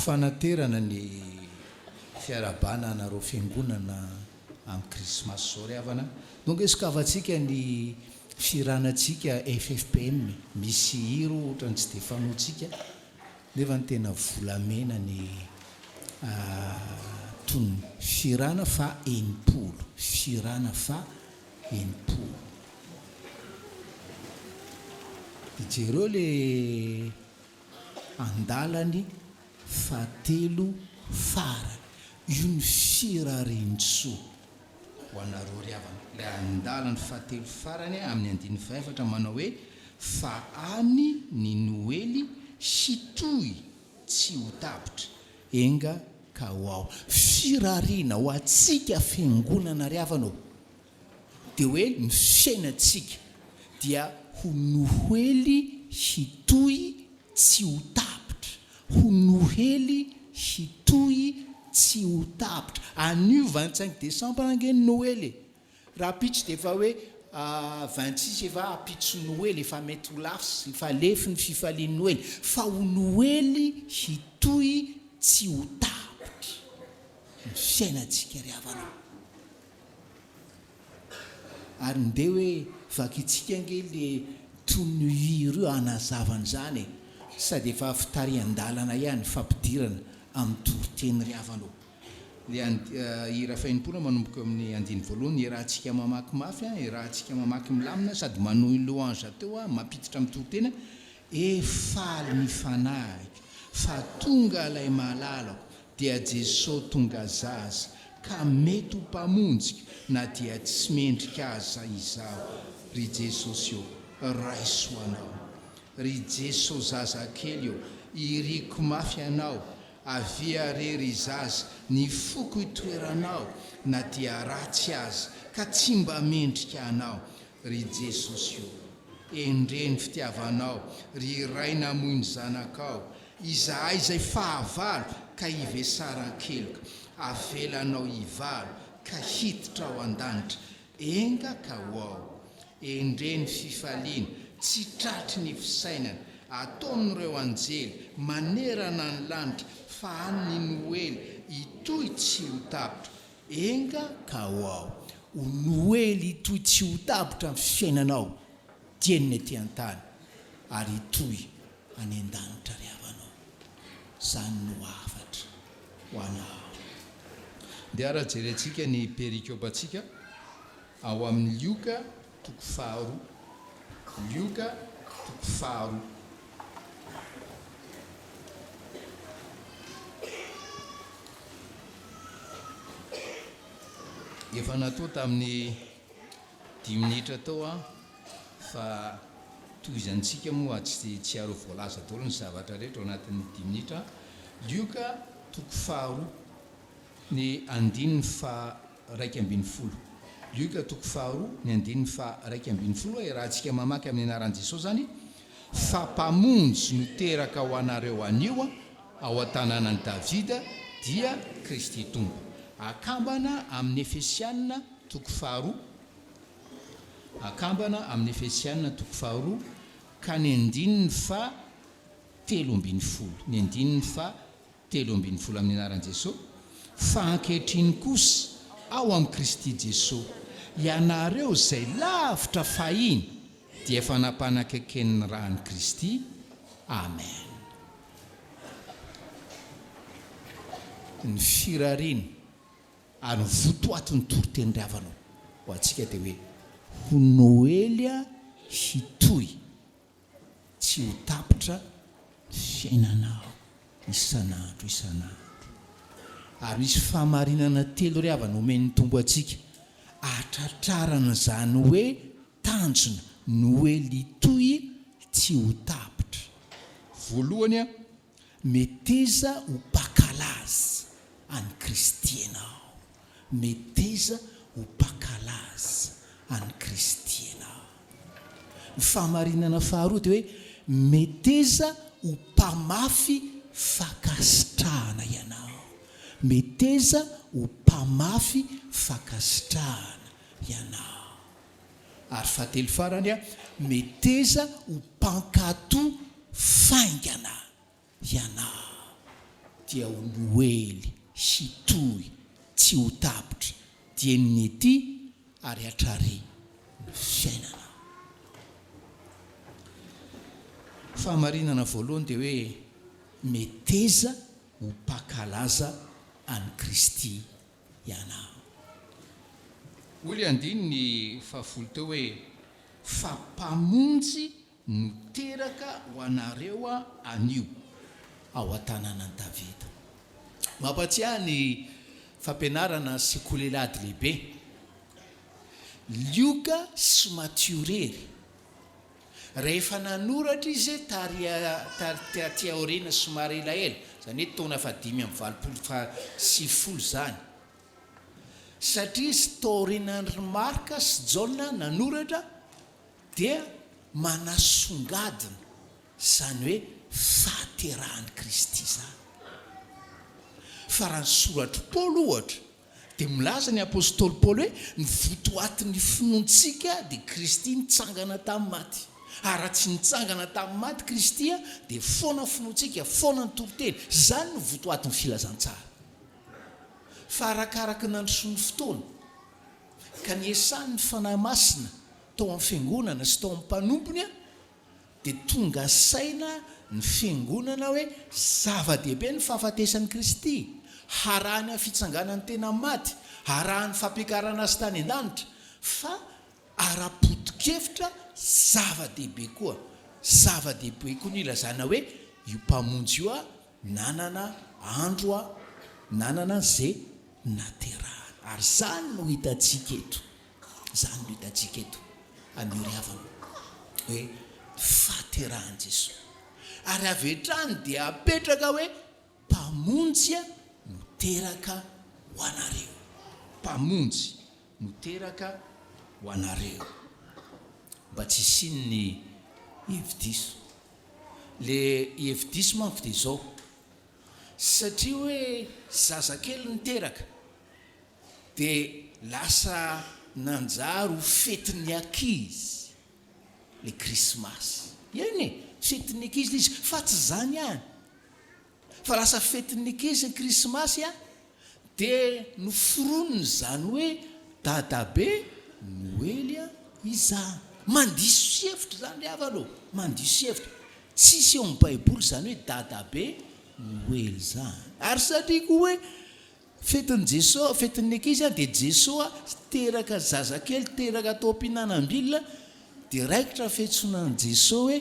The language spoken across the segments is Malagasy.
Fanaterana ny fiarahabana anareo fiangonana amin'ny krismasy izao ry havana. Donc sokavantsika ny fihiranantsika ffpm, misy hira ohatran'ny tsy dia fanaontsika nefa ny tena volamena ny tonony. Fihirana faha 60, fihirana faha 60. Dia jereo le andalany fahatelo farany. Io ny firarian-tsoa ho anareo ry havana. Ilay andalany fahatelo farany amin'ny andininy fahefatra manao hoe, Fa any ny Noely hitohy tsy ho tapitra. Enga ka ho ao. Firariana ho antsika fiangonana ry havana ô. Dia hoe ny fiainantsika dia ho Noely hitohy tsy ho tapitra, ho Noely hitohy tsy ho tapitra. Anio 25 décembre ange ny Noely e! Rahampitso dia efa hoe 26 efa ampitso Noely, efa mety ho lafo, efa lefy ny fifalian'ny Noely, fa ho Noely hitohy tsy ho tapitra ny fiainantsika ry havana ô! Ary ndeha hoe vakintsika ange le tonony hira io hanazava an'izany e! Sady efa fitarihan-dalana ihany fampidirana amin'ny toriteny ry havana ô! Le hira fahenimpolo manomboka eo amin'ny andiny voalohany, iarahantsika mamaky mafy an, iarahantsika mamaky milamina sady manohy louange teo an, mampiditra amin'ny toriteny an, E faly ny fanahiko fa tonga ilay malalako Dia Jeso tonga zaza ka mety ho mpamonjiko na dia tsy mendrika aza izaho ry Jesosy ô raiso anao ry Jeso zazakely ô iriko mafy anao avia re ry zaza ny foko itoeranao na dia ratsy aza ka tsy mba mendrika anao ry Jesosy ô endre ny fitiavanao ry Ray namoy ny zanakao Izahay izay fahavalo ka hivesaran-keloka, avelanao hivalo ka hiditra ao an-danitra, enga ka ho ao. Endre ny fifaliana tsy tratry ny fisainana, ataon'ireo anjely manerana ny lanitra fa any ny Noely hitohy tsy ho tapitra, enga ka ho ao. Ho Noely hitohy tsy ho tapitra ny fiainanao dieny ny ety an-tany ary hitohy any an-danitra ry havana ô! Zany no hafatra ho anao. Ndeha ara jerentsika ny perikopantsika ao amin'ny Lioka toko faharoa. Lioka toko faharoa. Efa natao tamin'ny Dimy minitra tao an, fa tohizantsika moa tsy tsy ary ho voalaza daholo ny zavatra rehetra ao anatin'ny dimy minitra an. Lioka toko faharoa ny andininy faha 11. Lioka toko faharoa ny andininy faha 11 iarahantsika mamaky amin'ny anaran'i Jesosy izany, fa Mpamonjy no teraka ho anareo anio ao an-tanànan'i Davida dia Kristy Tompo. Akambana amin'ny Efesiana Toko faharoa, Akambana amin'ny Efesiana toko faharoa ka ny andininy faha 13, ny andininy faha 13 amin'ny anaran'i Jesoa, fa ankehitriny kosa ao amin'i Kristy Jesoa, ianareo izay lavitra fahiny dia efa nampanakaiken'ny ràn'i Kristy. Amen. Ny firariana. Ary ny votoatin'ny toriteny ry havana ô, ho antsika dia hoe, ho Noely hitohy tsy ho tapitra ny fiainanao isan'andro isan'andro. Ary misy fahamarinana telo ry havana omen'ny Tompo antsika hahatratrarana izany hoe tanjona Noely hitohy tsy ho tapitra. Voalohany, Meteza ho mpankalaza an'i Kristy ianao. Meteza ho mpankalaza an'i Kristy ianao. Ny fahamarinana faharoa dia hoe meteza ho mpamafy fankasitrahana ianao. Meteza ho mpamafy fankasitrahana ianao. Ary fahatelo farany, meteza ho mpankatò faingana ianao. dia ho Noely hitohy tsy ho tapitra dieny ny ety ary hatrary ny fiainana. Fahamarinana voalohany dia hoe meteza ho mpankalaza an'i Kristy ianao. Hoy ilay andininy fahafolo teo hoe, Fa Mpamonjy no teraka ho anareo anio. Ao an-tanànan'i Davida. Mampatsiahy ny fampianarana sekoly alahady lehibe. Lioka sy Matio irery. Rehefa nanoratra izy tary taty aoriana somary elaela, izany hoe taona fahadimy amby valopolo faha 90 izany, satria izy taorianan'i ry Marka sy Jaona nanoratra dia manasongadina izany hoe fahaterahan'i Kristy izany. Fa raha ny soratr'i Paoly ohatra Dia milaza ny apostoly Paoly hoe ny votoatin'ny finoantsika dia Kristy nitsangana tamin'ny maty. Ary raha tsy nitsangana tamin'ny maty Kristy dia foana ny finoantsika, foana ny toriteny. Izany no votoatin'ny filazantsara. Fa arakaraky ny nandrosoan'ny fotoana, ka niesan'ny Fanahy Masina tao amin'ny fiangonana sy tao amin'ny mpanompony, dia tonga saina ny Fiangonana hoe zava-dehibe ny fahafatesan'i Kristy, harahiny amin'ny fitsanganan'ny tena maty, harahan'ny fampiakarana azy tany an-danitra, fa ara-poto-kevitra zava-dehibe koa, zava-dehibe koa ny ilazana hoe io Mpamonjy io nanana andro nanana izay naterahana. Ary izany no hitantsika eto. Izany no hitantsika eto anio ry havana, hoe ny fahaterahan'i Jesoa. Ary avy hatrany dia apetraka hoe Mpamonjy no teraka ho anareo. Mpamonjy no teraka ho anareo. Mba tsy hisian'ny hevi-diso. Le hevi-diso manko dia izao, satria hoe zazakely no teraka, Dia lasa nanjary ho fetin'ny ankizy ilay krismasy. Eny e, fetin'ny ankizy ilay izy, fa tsy izany ihany. Fa lasa fetin'ny ankizy ny krismasy an, dia noforonina izany hoe dadabe Noely izany. Mandiso hevitra izany ry havana ô, mandiso hevitra. Tsisy eo amin'ny baiboly izany hoe dadabe Noely izany. Ary satria koa hoe Fetin'i Jesoa, fetin'ny ankizy dia Jesoa teraka zazakely, teraka tao am-pihinanam-bilona, dia raikitra ny fiantsoana an'i Jesoa hoe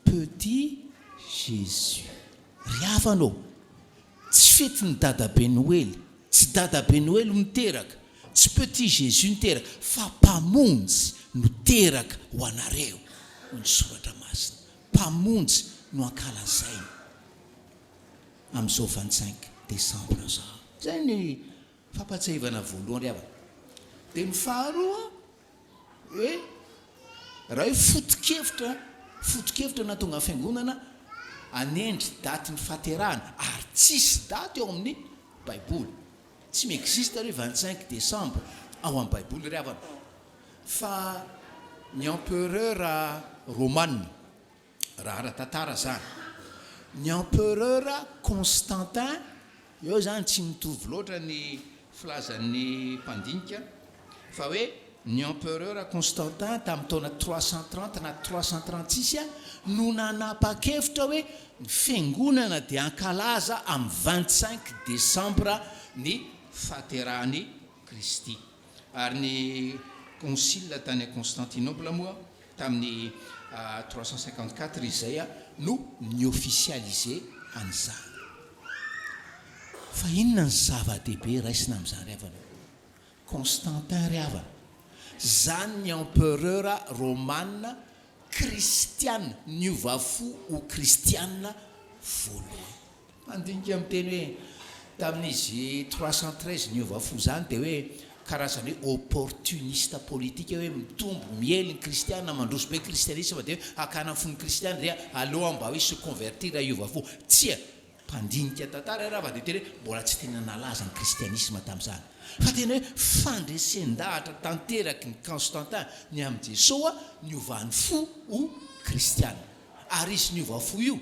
Petit Jésus. Ry havana ô, tsy fetin'i Dadabe Noely, tsy Dadabe Noely no teraka, tsy Petit Jésus no teraka, fa Mpamonjy no teraka ho anareo, hoy ny Soratra Masina. Mpamonjy no ankalazaina. amin'izao 25 décembre izao. Izay ny fampahatsiahivana voalohany ry havana. Dia ny faharoa hoe raha hoe foto-kevitra, foto-kevitra nahatonga ny fiangonana hanendry datin'ny fahaterahana ary tsisy daty ao amin'ny baiboly. Tsy mi-existe ry 25 décembre ao amin'ny baiboly ry havana. Fa ny empereur romana Raha ara-tantara izany, ny empereur Constantin, eo izany tsy mitovy loatra ny filazan'ny mpandinika, fa hoe ny empereur Constantin tamin'ny taona 330 na 336 no nanapa-kevitra hoe ny fiangonana dia hankalaza amin'ny 25 décembre ny fahaterahan'i Kristy. Ary ny concile tany Constantinople moa tamin'ny 354 izay no ni-officialiser an'izany. Fa inona ny zava-dehibe raisina amin'izany ry havana? Constantin ry havana, izany ny empereur romana kristiana niova fo ho kristiana voalohany. Mpandinika miteny hoe tamin'izy 313 niova fo izany dia hoe karazana hoe opportuniste politique hoe mitombo, miely ny kristiana, mandroso be kristianisma dia hoe hakana ny fon'ny kristiana dia aleo mba hoe se convertir hiova fo. Tsia! Mpandinika tantara raha fa dia tena hoe mbola tsy tena nalaza ny kristianisma tamin'izany fa tena hoe fandresen-dahatra tanteraky ny Constantin ny amin'i Jesoa niovany fo ho kristiana. Ary izy niova fo io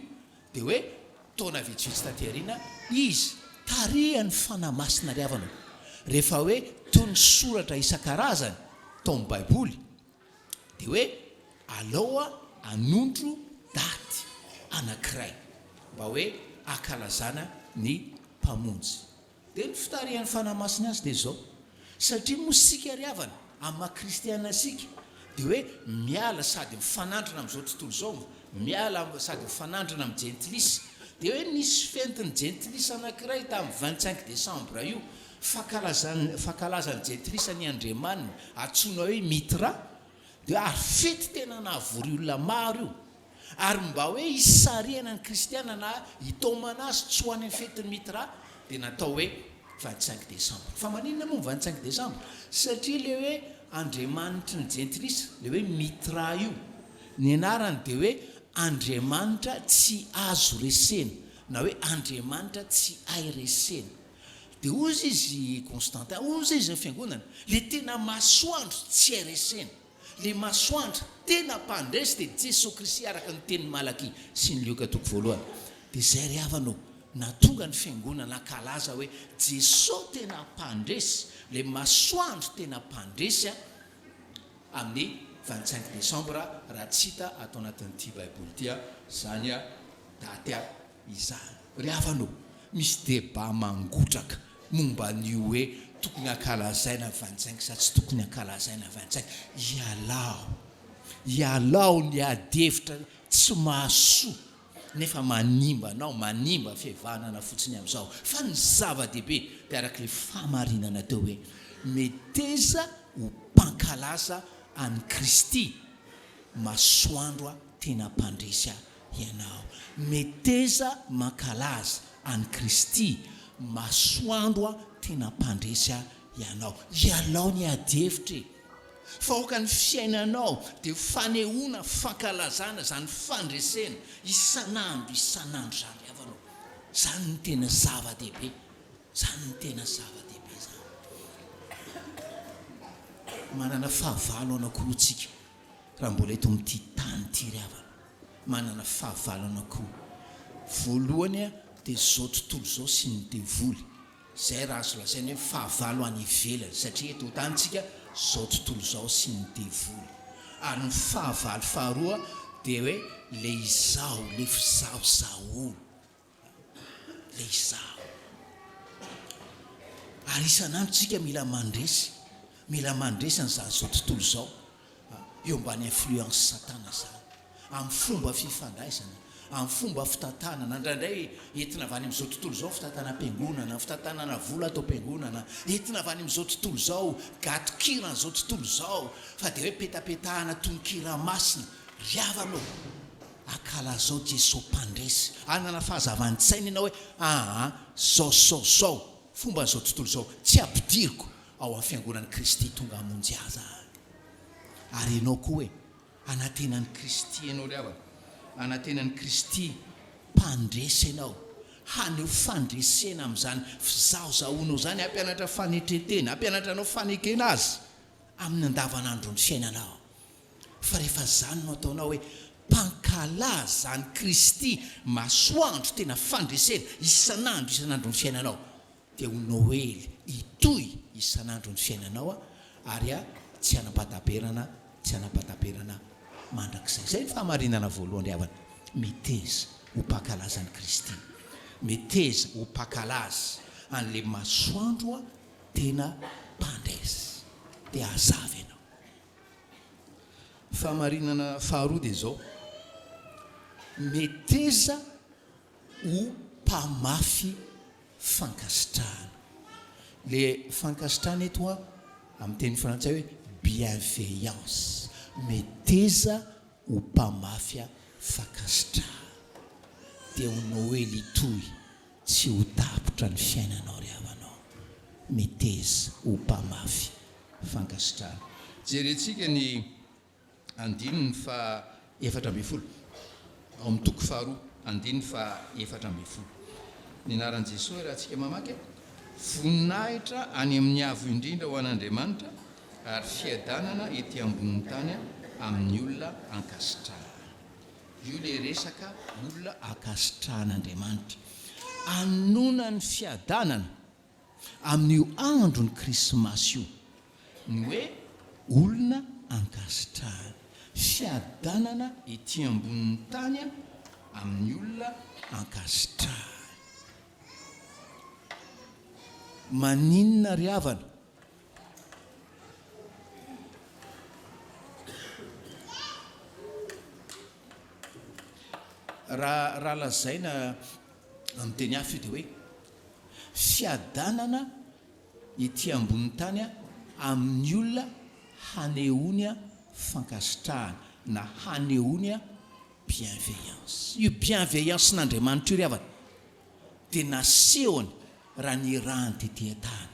dia hoe. Taona vitsivitsy taty aoriana, izy, tarihan'ny Fanahy Masina ry havana ô, rehefa hoe toy ny soratra isan-karazany tao amin'ny Baiboly, dia hoe alao hanondro daty anankiray mba hoe hankalazana ny Mpamonjy. Dia ny fitarihan'ny Fanahy Masina azy dia izao, satria moa isika ry havana, amin'ny maha kristiana antsika, dia hoe miala sady mifanandrina amin'izao tontolo izao, miala sady mifanandrina amin'ny jentilisa. Dia hoe nisy fentin'ny jentilisa anankiray tamin'ny 25 décembre io, fankalazan'ny fankalazan'ny jentilisa ny andriamaniny, antsoina hoe Mitra, dia ary fety tena nahavory olona maro io. Ary mba hoe hisarihana ny kristiana na hitaomana azy tsy ho any amin'ny fetin'ny Mitra dia natao hoe 25 décembre. Fa maninona moa ny 25 décembre? Satria ilay hoe Andriamanitry ny jentilisa, ilay hoe Mitra io, ny anarany dia hoe Andriamanitra tsy azo resena na hoe Andriamanitra tsy hay resena. Dia hozy izy Constantin, hozy izy ny fiangonana, ilay tena masoandro tsy hay resena. Le masoandro tena mpandresy dia Jesoa Kristy araka ny tenin'i Malakia sy ny Lioka toko voalohany. Dia izay ry havana ô, nahatonga ny fiangonana hankalaza hoe Jesoa tena mpandresy, le masoandro tena mpandresy amin'ny 25 décembre raha tsy hita ato anatin'ity baiboly ity izany daty Izany. Ry havana ô, misy débat mangotraka momba an'io hoe tokony hankalazaina 25 sa tsy tokony hankalazaina 25. Ialao, ialao ny adihevitra tsy mahasoa nefa manimba anao, manimba fihavanana fotsiny amin'izao. Fa ny zava-dehibe dia araka ilay fahamarinana teo hoe meteza ho mpankalaza an'i Kristy, masoandro tena mpandresy ahy. Ianao. Meteza mankalaza an'i Kristy, masoandro a tena mpandresy a ianao. Ialao ny ady hevitra e! Fa aoka ny fiainanao dia ho fanehoana fankalazana izany fandresena isan'andro isan'andro izany ry havana ô. Izany no tena zava-dehibe. Izany no tena zava-dehibe izany. Manana fahavalo anankiroa tsika raha mbola eto amin'ity tany ity ry havana. Manana fahavalo anankiroa. Voalohany dia izao tontolo izao sy ny devoly. Izay raha azo lazaina hoe fahavalo any ivelany satria eto an-tany tsika izao tontolo izao sy ny devoly. Ary ny fahavalo faharoa dia hoe ilay izaho, ilay fizahozahoana. Ilay izaho. Ary isan'andro tsika mila mandresy, mila mandresy an'izany izao tontolo izao eo ambany influence satana izany. Amin'ny fomba fifandraisana, amin'ny fomba fitantanana, indraindray entina avy any amin'izao tontolo izao fitantanam-piangonana, fitantanana vola ato am-piangonana, entina avy any amin'izao tontolo izao, gadon-kiran'izao tontolo izao, fa dia hoe petapetahana tononkira masina. Ry havana ô! Ankalazao Jeso mpandresy. Hanana fahazavan-tsaina ianao hoe aa zao zao zao fomban'izao tontolo izao tsy ampidiriko ao amin'ny fiangonan'i Kristy tonga hamonjy ahy zany. Ary ianao koa e, hanantena an'i Kristy ianao ry havana, hanantena an'i Kristy mpandresy ianao, haneho fandresena amin'izany fizahozahoanao izany, hampianatra fanetren-tena, hampianatra anao fanekena Azy amin'ny andavanandron'ny fiainanao. Fa rehefa zany no ataonao hoe mpankalaza an'i Kristy masoandro tena fandresena isan'andro isan'andro ny fiainanao dia ho Noely hitohy isan'andro ny fiainanao ary tsy hanam-pahataperana tsy hanam-pahataperana mandrakizay. Izay ny fahamarinana voalohany ry havana. Meteza ho mpankalaza an'i Kristy. Meteza ho mpankalaza an'ilay masoandro tena mpandresy. Dia hazava ianao. Fahamarinana faharoa dia izao, meteza ho mpamafy fankasitrahana. Ilay fankasitrahana eto an, amin'ny teny frantsay hoe bienveillance. Meteza ho mpamafy fankasitrahana. Dia ho Noely hitohy tsy ho tapitra ny fiainanao ry havanao. Meteza ho mpamafy fankasitrahana. Jerentsika ny andininy faha 14, ao amin'ny toko faharoa, andininy faha 14. Ny anaran'i Jesoa raha tsika mamaky, Voninahitra any amin'ny avo indrindra ho an'Andriamanitra ary fiadanana ety ambonin'ny tany amin'ny olona ankasitrahana. Io le resaka olona ankasitrahan'Andriamanitra. Anona ny fiadanana amin'io andron'ny krismasy io ny hoe olona ankasitrahana. Fiadanana ety ambonin'ny tany amin'ny olona ankasitrahana. Maninona ry havana? Raha raha lazaina amin'ny teny hafa io dia hoe fiadanana ety ambonin'ny tany amin'ny olona hanehoany fankasitrahana na hanehoany bienveillance. Io bienveillance-n'Andriamanitra io ry havana dia nasehony raha nirahany tety an-tany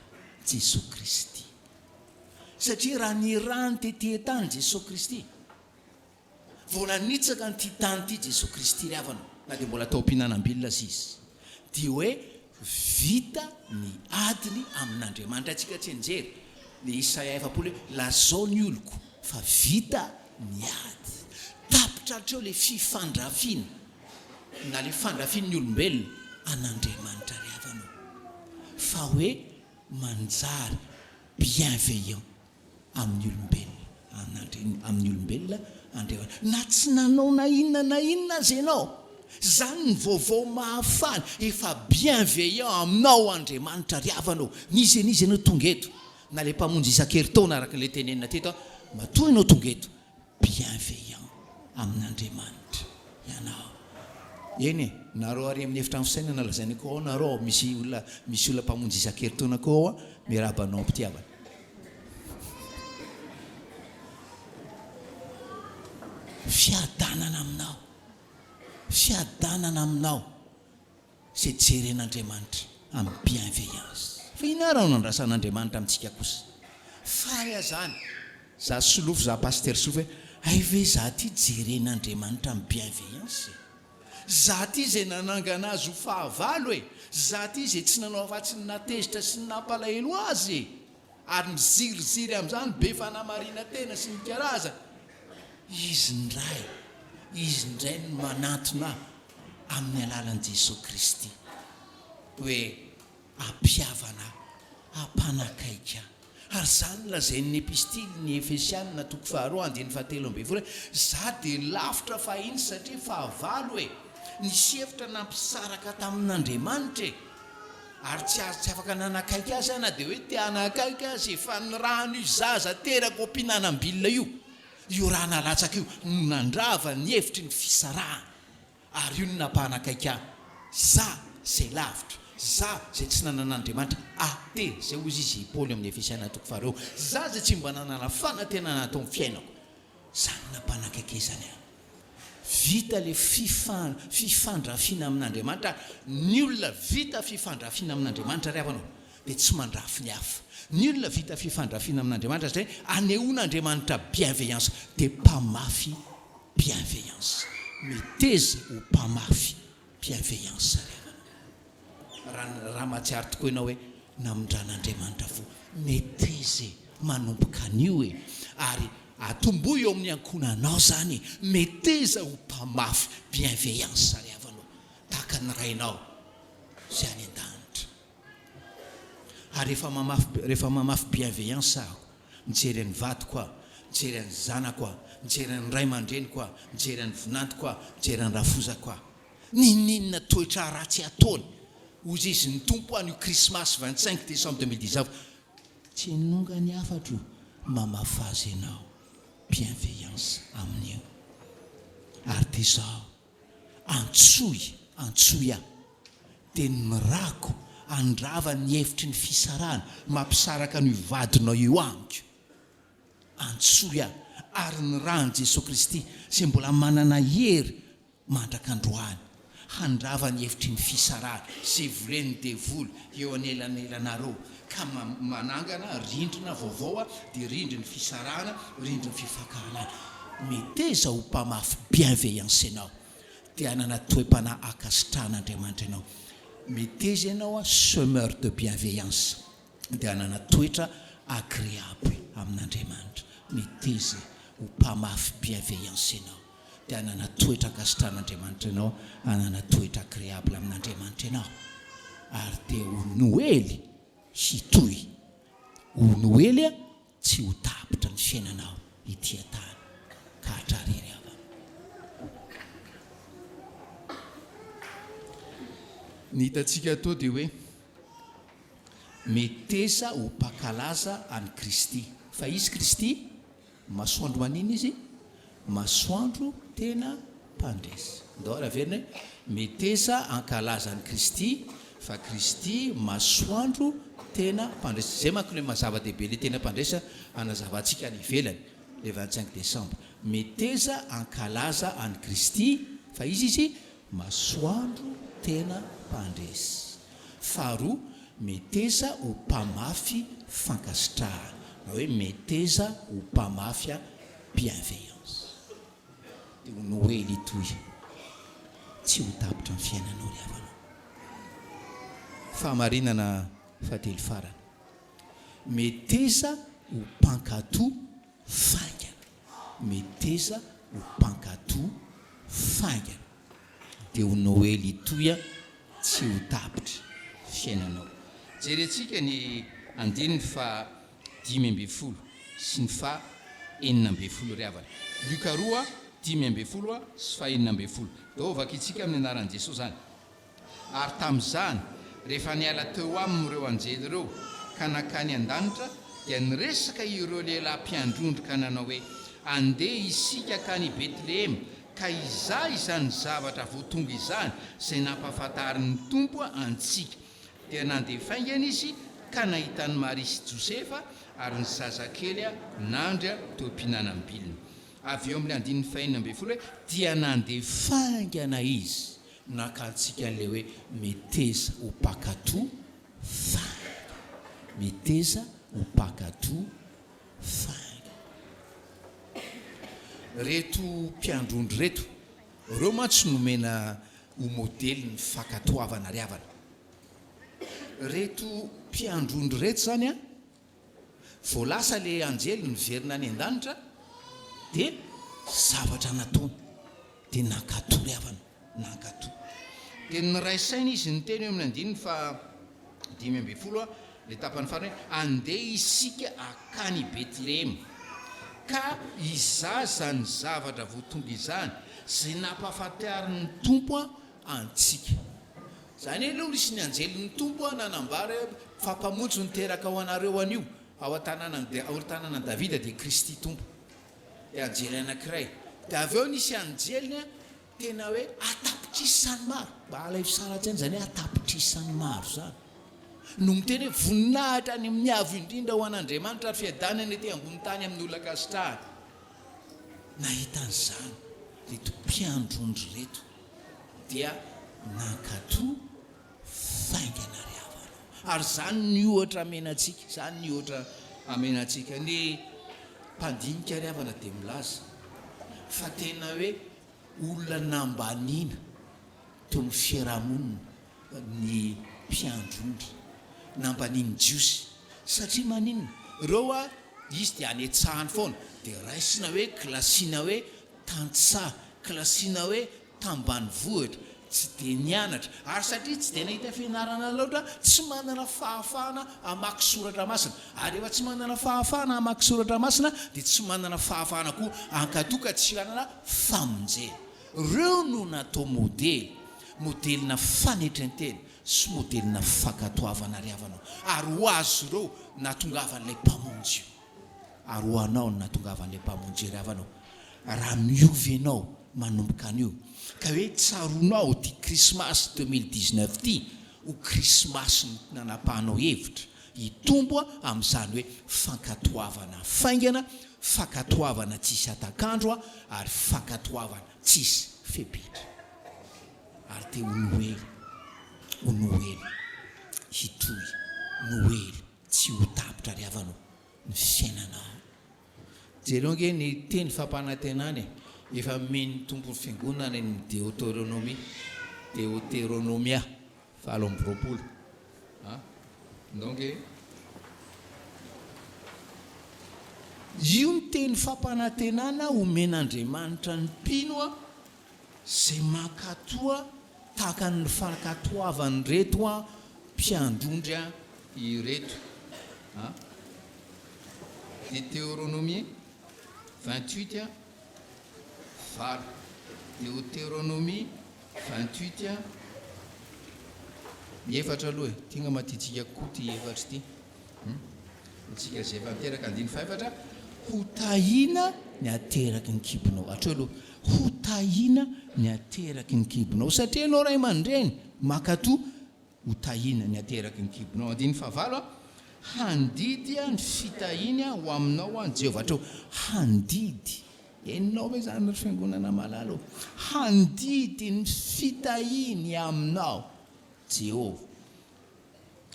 Jesoa Kristy. Satria raha nirahany tety an-tany Jesoa Kristy, vao nanitsaka an'ity tany ity Jesoa Kristy ry havana, na dia mbola tao am-pihinanam-bilona aza Izy, dia hoe vita ny adiny amin'Andriamanitra. Haintsika tsianjery ny Isaia 40 hoe, Lazao ny oloko fa vita ny ady. Tapitra hatreo ilay fifandrafiana. Na le fandrafian'ny olombelona an'Andriamanitra ry havana ô! Fa hoe manjary bienveillant amin'ny olombelona, amin'ny olombelona Andriamanitra. Na tsy nanao na inona na inona aza ianao, zany ny vaovao mahafaly, efa bienveillant aminao Andriamanitra ry havana ô! N'iza n'iza ianao tonga eto, na le mpamonjy isan-keritaona araka le tenenina teto an, matoa ianao tonga eto, bienveillant amin'Andriamanitra ianao. Eny e, nareo ary amin'ny efitrano fisainana lazaina koa ao nareo ao, misy olona misy olona mpamonjy isan-keritaona koa ao an, miarahaba anao am-pitiavana. Fiadanana aminao, fiadanana aminao. Izay jeren'Andriamanitra amin'ny bienveillance. Fa inona ary no andrasan'Andriamanitra amintsika kosa? Faly aho zany, za solofo, za Pasteur solofo hoe, hay ve za ty jeren'Andriamanitra amin'ny bienveillance e? Za ty izay nanangana azy ho fahavalo e! Za ty izay tsy nanao afa-tsy ny nahatezitra sy ny nampalahelo azy e! Ary miziriziry amin'izany be fanamarinan-tena sy ny karazany. Izy indray, Izy indray no manantona ahy amin'ny alalan'i Jesoa Kristy hoe hampihavana ahy, hampanakaiky ahy. Ary izany no lazain'ny epistily ny Efesianina toko faharoa andininy fahatelo ambin'ny folo hoe, Izaho dia lavitra fahiny satria fahavalo e! Nisy hevitra nampisaraka tamin'Andriamanitra e! Ary tsy azo tsy afaka nanakaiky azy aho na dia hoe te hanakaiky azy e! Fa ny rano io zaza teraka ao am-pihinanam-bilona io, io rà nalatsaka io no nandrava ny hevitry ny fisarahana. Ary io no nampanakaiky ahy. Za izay lavitra, za izay tsy nanana Andriamanitra, athée, izay hozy izy i Paoly amin'ny Efesiana toko faharoa, za izay tsy mba nanana fanantenana tao amin'ny fiainako. Izany no nampanakaikezany ahy. Vita ilay fifa, fifandrafiana amin'Andriamanitra ary ny olona vita fifandrafiana amin'Andriamanitra ry havana ô, dia tsy mandrafy ny hafa. Ny olona vita fifandrafiana amin'Andriamanitra satria anehoan'Andriamanitra bienveillance dia mpamafy bienveillance. Meteza ho mpamafy bienveillance ry havana. Raha raha mahatsiaro tokoa ianao hoe namindran'Andriamanitra fo, meteza e, manomboka anio e, ary atombohy eo amin'ny ankohonanao izany e, meteza ho mpamafy bienveillance ry havana ô, tahaka ny Rainao izay any an-danitra. Ary rehefa mamafy rehefa mamafy bienveillance aho, mijery an'ny vadiko aho, mijery an'ny zanako aho, mijery an'ny ray aman-dreniko aho, mijery an'ny vinantoko aho, mijery an'ny rafozako aho. N'inon'inona toetra ratsy ataony, hozy izy ny Tompo anio Krismasy 25 décembre 2019, tsy henonga ny hafatro, mamafaza ianao bienveillance amin'io. Ary dia izao. Antsoy, antsoy aho. Dia ny mirako handrava ny hevitry ny fisarahana mampisaraka an'io vadinao io amiko. Antsoy aho. Ary ny ran'i Jesoa Kristy izay mbola manana hery mandraka androany handrava ny hevitry ny fisarahana izay volen'ny devoly eo anelanelanareo ka manangana rindrina vaovao dia rindrin'ny fisarahana, rindrin'ny fifankahalana. Meteza ho mpamafy bienveillance ianao, dia hanana toe-panahy ankasitrahan'Andriamanitra ianao. Meteza ianao semeur de bienveillance, dia hanana toetra agréable amin'Andriamanitra. Meteza ho mpamafy bienveillance ianao. Dia hanana toetra ankasitrahan'Andriamanitra ianao, hanana toetra agréable amin'Andriamanitra ianao. Ary dia ho Noely hitohy. Ho Noely tsy ho tapitra ny fiainanao ety an-tany ka hatrarery havana. Ny hitantsika ato dia hoe Meteza ho mpankalaza an'i Kristy. Fa izy Kristy, masoandro maninona izy? Masoandro tena mpandresy. Ndao ary averina hoe, Meteza hankalaza an'i Kristy, fa Kristy masoandro tena mpandresy. Izay manko ilay maha zava-dehibe ilay tena mpandresy hanazavantsika any ivelany, le 25 décembre. Meteza hankalaza an'i Kristy, fa iza izy? Masoandro tena mpandresy. Faharoa, meteza ho mpamafy fankasitrahana, na hoe meteza ho mpamafy bienveillance. Dia ho Noely hitohy tsy ho tapitra ny fiainanao ry havanao. Fahamarinana fahatelo farany, meteza ho mpankatò faingana. Meteza ho mpankatò faingana. Dia ho Noely hitohy tsy ho tapitra fiainanao. Jerentsika ny andininy faha 15 sy ny faha 16 ry havana. Lioka 2, 15 sy faha 16. Dao vakintsika amin'ny anaran'i Jesoa izany. Ary tamin'izany, rehefa niala teo aminy ireo anjely ireo ka nankany an-danitra, dia niresaka ireo lehilahy mpiandry ondry ka nanao hoe, Andeha isika hankany Betlehema, ka hizaha izany zavatra vao tonga izany, izay nampahafantarin'ny Tompo antsika. Dia nandeha faingana izy ka nahita an'i Maria sy Josefa ary ny zazakely nandry teo am-pihinanam-bilona. Avy eo amin'ilay andininy fahenina ambin'ny folo hoe, Dia nandeha faingana izy Naka antsika an'ilay hoe meteza ho mpankatò faingana. Meteza ho mpankatò faingana. Reto mpiandry ondry ireto, ireo mantsy nomena ho modelin'ny fankatoavana ry havana. Reto mpiandry ondry ireto izany an, Vao lasa le anjely niverina any an-danitra dia zavatra nataony dia nankato ry havana, nankato. Dia niray saina izy niteny eo amin'ny andininy faha 15 ilay tapany farany hoe, Andeha isika hakany Betlehema, ka hizaha izany zavatra vao tonga izany, izay nampahafantarin'ny Tompo antsika. Izany hoe aloha nisy ny anjelin'ny Tompo nanambara hoe fa Mpamonjy no teraka ho anareo anio ao an-tanànan'i ao an-tanànan'i Davida dia Kristy Tompo. Dia anjely anankiray. Dia avy eo nisy anjeliny tena hoe an-tapitrisany maro. Mba alaivo sary an-tsaina izany hoe an-tapitrisany maro izany. No miteny hoe voninahitra any amin'ny avo indrindra ho an'Andriamanitra ary fiadanana ety ambony tany amin'ny olona ankasitrahany. Nahita an'izany ireto mpiandry ondry ireto. Dia nankatò faingana ry havana o. Ary izany ny ohatra amena antsika, izany ny ohatra amena antsika. Ny mpandinika ry havana dia milaza fa tena hoe olona nambaniana teo amin'ny fiarahamonina ny mpiandry ondry, nambanian'ny Jiosy. Satria maninona? Ireo a, izy dia anetsahany foana, dia raisina hoe, kilasiana hoe tantsaha, kilasiana hoe tambanivohitra, tsy dia nianatra, ary satria tsy dia nahita fianarana loatra, tsy manana fahafahana hamaky soratra masina. Ary rehefa tsy manana fahafahana hamaky soratra masina, dia tsy manana fahafahana koa hankatò ka tsy hanana famonjena. Ireo no natao modely, modelina fanetren-tena sy modelina fankatoavana ry havana ô. Ary ho azy ireo nahatongavan'ilay Mpamonjy io. Ary ho anao no nahatongavan'ilay Mpamonjy ry havana ô. Raha miova ianao manomboka anio, ka hoe tsaroanao ity Krismasy 2019 ity ho Krismasy nanapahanao hevitra hitombo amin'izany hoe fankatoavana faingana, fankatoavana tsisy hatak'andro ary fankatoavana tsisy fepetra. Ary dia ho Noely, ho Noely hitohy, Noely tsy ho tapitra ry havana ô, ny fiainanao. Jereo ange ny teny fampanantenana e! Efa nomen'ny Tompo ny Fiangonana any amin'ny Deoteronomia, Deoteronomia 28 a! Ndao ange. Io ny teny fampanantenana omen'Andriamanitra ny mpino izay mankatoa tahaka ny fankatoavan'ireto mpiandrondry ireto. Deteronomia 28, 8. Deoteronomia 28, efatra aloha e, ty angamba tiantsika kokoa ty efatra ity. Antsika izay efa niteraka, andininy fahefatra, Ho tahiana ny ateraky ny kibonao. Hatreo aloha, ho tahiana ny ateraky ny kibonao. Satria ianao ray aman-dreny mankatò, ho tahiana ny ateraky ny kibonao. Andininy fahavalo, Handidy ny fitahiany ho aminao an Jehovah. Hatreo, handidy. Henonao ve izany ry fiangonana malala ô? Handidy ny fitahiany aminao Jehovah.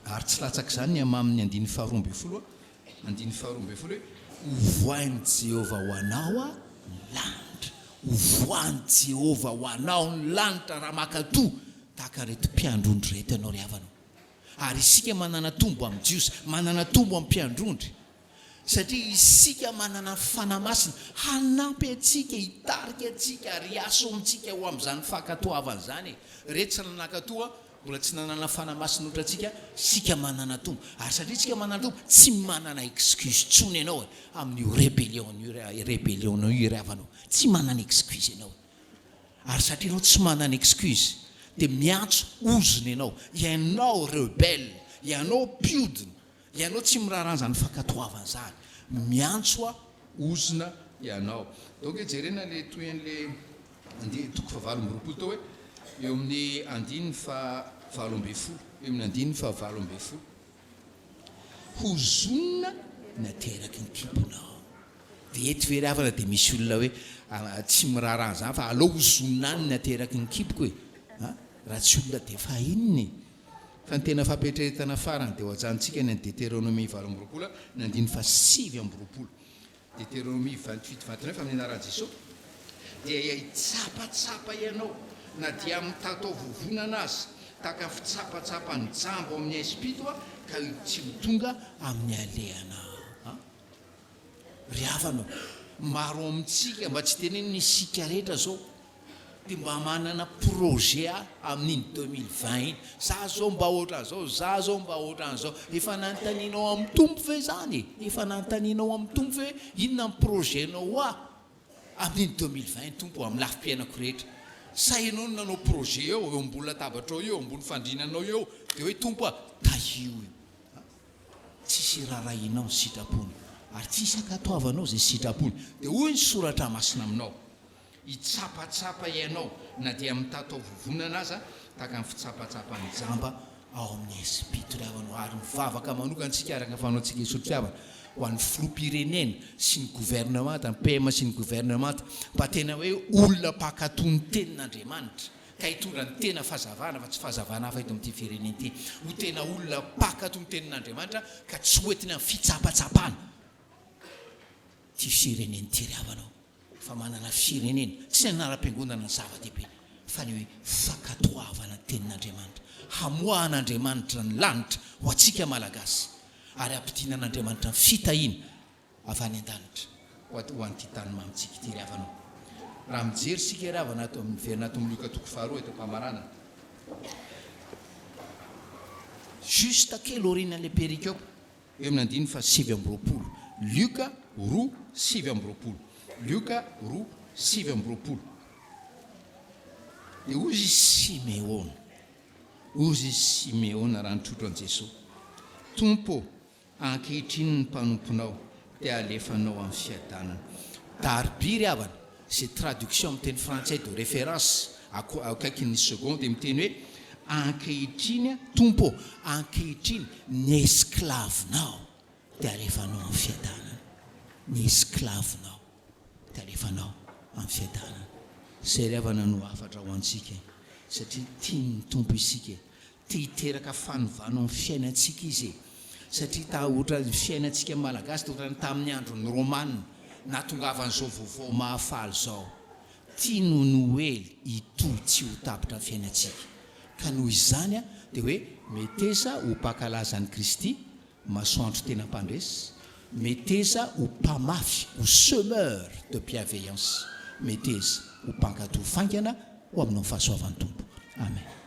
Ary tsy latsak'izany ny hamamin'ny andininy faharoa ambin'ny folo, andininy faharoa ambin'ny folo hoe, Hovoahin'i Jehovah ho anao ny lanitra. Hovoahin'i Jehovah ho anao ny lanitra raha mankatò tahaka ireto mpiandry ondry ireto ianao ry havana ô. Ary isika manana tombo amin'ny Jiosy, manana tombo amin'ny mpiandry ondry. Satria isika manana ny Fanahy Masina hanampy antsika, hitarika antsika ary hiasa ao amintsika ho amin'izany fankatoavana izany e. Ireto tsy nankatoa, mbola tsy nanana Fanahy Masina ohatra antsika, isika manana Tompo. Ary satria isika manana Tompo, tsy manana excuse intsony ianao e, amin'io rebellion io, rebellion-nao io ry havana ô. Tsy manana excuse ianao e. Ary satria ianao tsy manana excuse, dia miantso ozona ianao. Ianao rebelle, ianao mpiodina, Ianao tsy miraharaha izany fankatoavana izany. Miantso a ozona ianao. Donc jerena le tohin'le andininy toko faha 28 tao hoe eo amin'ny andininy faha 18, eo amin'ny andininy faha 18. Hozonina ny ateraky ny kibonao. Dia eto ve ry havana dia misy olona hoe tsy miraharaha an'izany fa aleo hozonina any ny ateraky ny kiboko e. A? Raha tsy olona dia fa inona e? Fa ny tena fampietreretana farany dia ho ajanontsika ny any Deteronomia 28, ny andininy faha 29. Deteronomia 28, 29, amin'ny anaran'i Jesoa, dia hitsapatsapa ianao na dia amin'ny tatao vovonana aza, tahaka ny fitsapatsapan'ny jamba ao amin'ny haizim-pito, ka tsy ho tonga amin'ny alehanao. Ry havana ô, maro amintsika, mba tsy tenenina isika rehetra izao, dia mba manana projet ahy amin'iny 2020 iny, za zao mba ohatran'izao, za zao mba ohatran'izao, efa nanontanianao amin'ny Tompo ve izany e? Efa nanontanianao amin'ny Tompo ve hoe inona ny projet-nao ho ahy amin'iny 2020 iny Tompo ô, amin'ny lafim-piainako rehetra? Sa ianao no nanao projet eo, eo ambony latabatrao eo, ambony fandrinanao eo, dia hoe Tompo a, tahio io. Tsisy iraharahianao ny sitrapony, ary tsisy ankatoavanao izay sitrapony. Dia hoy ny Soratra Masina aminao, Hitsapatsapa ianao na dia mitatao vovonana aza, tahaka ny fitsapatsapan'ny jamba ao amin'ny haizim-pitoriavanao. Ary mivavaka manokana isika araka ny fanaontsika isotro-fitiavana ho an'ny Filoham-pirenena sy ny governemanta, ny PM sy ny governemanta, mba tena hoe olona mpankatò ny Tenin'Andriamanitra. ka hitondra ny tena fahazavana fa tsy fahazavana hafa eto amin'ity firenena ity, ho tena olona mpankatò ny tenin'Andriamanitra ka tsy ho entiny amin'ny fitsapatsapana ity firenena ity ry havana ô, fa manana firenena, tsy ny anaram-piangonana no zava-dehibe fa ny hoe fankatoavana ny tenin'Andriamanitra, hamoahan'Andriamanitra ny lanitra ho antsika Malagasy ary hampidinan'Andriamanitra ny fitahiana avy any an-danitra ho ato ho an'ity tany mamintsika ity ry havana ô. Raha mijery isika ry havana ato amin'ny miverina ato amin'ny Lioka toko faharoa eto am-pamaranana. Juste kely aorianan'ilay perikopa, eo amin'ny andininy faha 29. Lioka roa 29. Lioka roa 29. Dia hoy i Simeona, hoy i Simeona raha nitrotro an'i Jesoa, Tompo ô, Ankehitriny ny mpanomponao dia alefanao amin'ny fiadanana. Darby ry havana, izay traduction amin'ny teny frantsay de référence akaikin'ny second dia miteny hoe, Ankehitriny, Tompo ô, ankehitriny ny esclave-nao dia alefanao amin'ny fiadanana. Ny esclave-nao dia alefanao amin'ny fiadanana. Izay ry havana no hafatra ho antsika e, satria tian'ny Tompo isika e. Te hiteraka fanovana ao amin'ny fiainantsika Izy e! Satria ta ohatran'ny fiainantsika Malagasy dia ohatran'ny tamin'ny andron'ny Romana nahatongavan'izao vaovao mahafaly izao. Tiany ho Noely hitohy tsy ho tapitra ny fiainantsika. Ka noho izany dia hoe meteza ho mpankalaza an'i Kristy, masoandro tena mpandresy. Meteza ho mpamafy, ho semeur de bienveillance. Meteza ho mpankatò faingana ho aminao ny fahasoavan'ny Tompo. Amen.